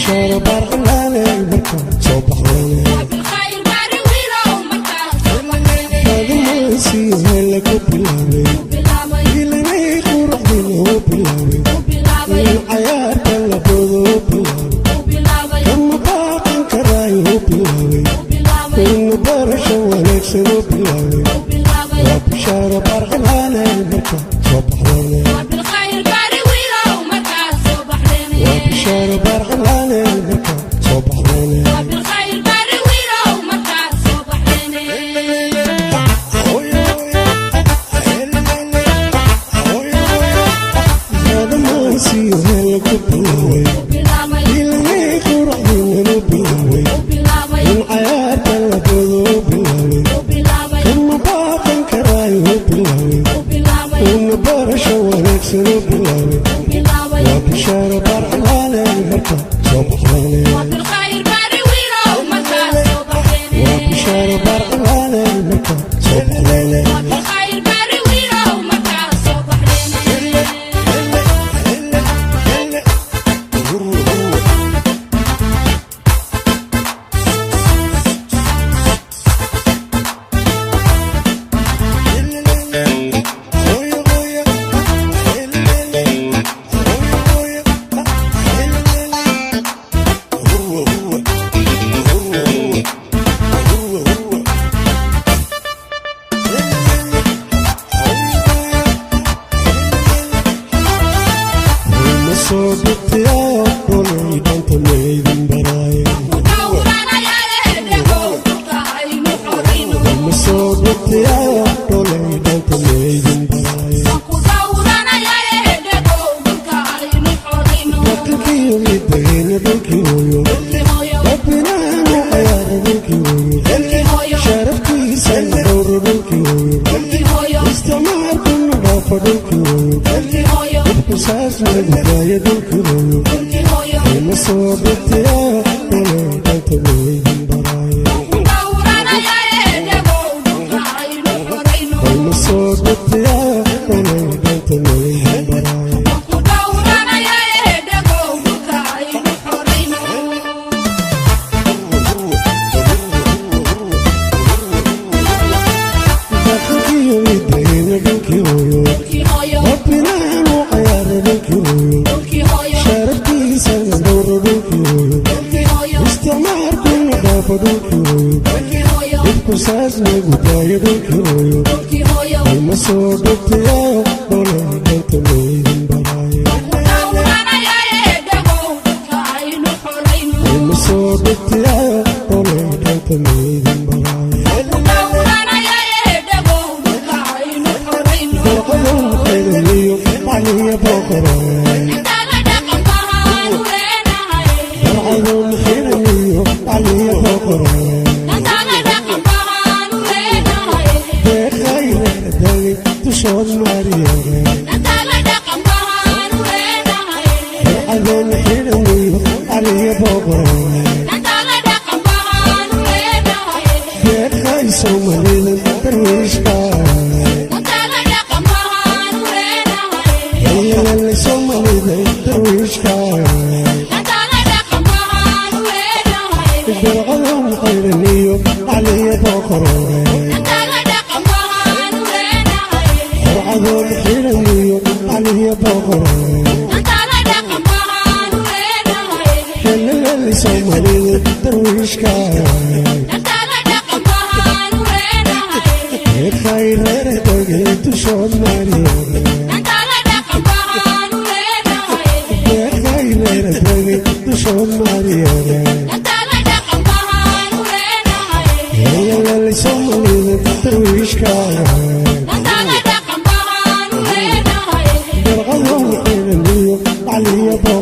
Bishaaro barclaane marka soo baxdane. Bilkhayr bari wiilow markaa soo baxdayne. Faadumaysiyo heella ku bilaabay. Bilaabay. Ilanay quruxdina u bilaabay. U bilaabay. In cayaarta la boodo u bilaabay. U bilaabay. Kama baaqan karaayo u bilaabay. U bilaabay. Ina barasho wanaagsan u bilaabay. U bilaabay. Waa bishaaro barclaane marka soo baxdane. Bilkhayr bari wiilow markaa soo baxdayne. Waa bishaaro barclaane marka soo baxdane. Bilkhayr bari wiilow markaa soo baxdayne. Faadumaysiyo heella ku bilaabay. Bilaabay. Ilanay quruxdina u bilaabay. U bilaabay. In cayaarta la boodo u bilaabay. U bilaabay. Kama baaqan karaayo u bilaabay. U bilaabay. Una barasho wanaagsan u bilaabay. U bilaabay. Waa bishaaro barclaane marka soo baxdane. Bilkhayr bari wiilow markaa soo baxdayne. Waa bishaaro barclaane marka soo baxdane. Bilkhayr bari wiilow markaa soo baxdayne. Ma soo dhigtayaa dhulay dhanta maydin baraaye. Ma soo dhigtayaa dhulay dhanta maydin baraaye. Dhaqankiyo midayna dhulkii hooyo. Rabbinaanu cayaara dhulkii hooyo. Sharaftiisa dhowro dhulkii hooyo. Isticmaalkuna dhaafa dhulkii hooyo. Dhibku saas lagu daayo dhulkii hooyo. Ma soo dhigtayaa dhulay dhanta maydin baraaye. Ma soo dhigtayaa dhulay dhanta maydin baraaye. Dhaqankiyo midayna dhulkii hooyo. Rabbinaanu cayaara dhulkii hooyo. Sharaftiisa dhowro dhulkii hooyo. Isticmaalkuna dhaafa dhulkii hooyo. Dhibku saas lagu daayo dhulkii hooyo. Ma soo dhigtayaa dhulay dhanta maydin baraaye. Ma soo dhigtayaa dhulay dhanta maydin baraaye. Barqadow xidhaniyo caliya boqore. Barqadow xidhaniyo caliya boqore. Deeqayreerdagi dushood maariye. Barqadow xidhaniyo caliya boqore. Deeqay Soomaalida darwiishka. Heeyalale Soomaalida darwiishka. Barqadow xidhaniyo caliya boqore. Barqadow xidhaniyo caliya boqore. Heeyalale Soomaalida darwiishka. Deeqayreerdagi dushood maariye. Deeqayreerdagi dushood maariye. Heeyalale Soomaalida darwiishka. Barqadow xidhaniyo caliya boqore.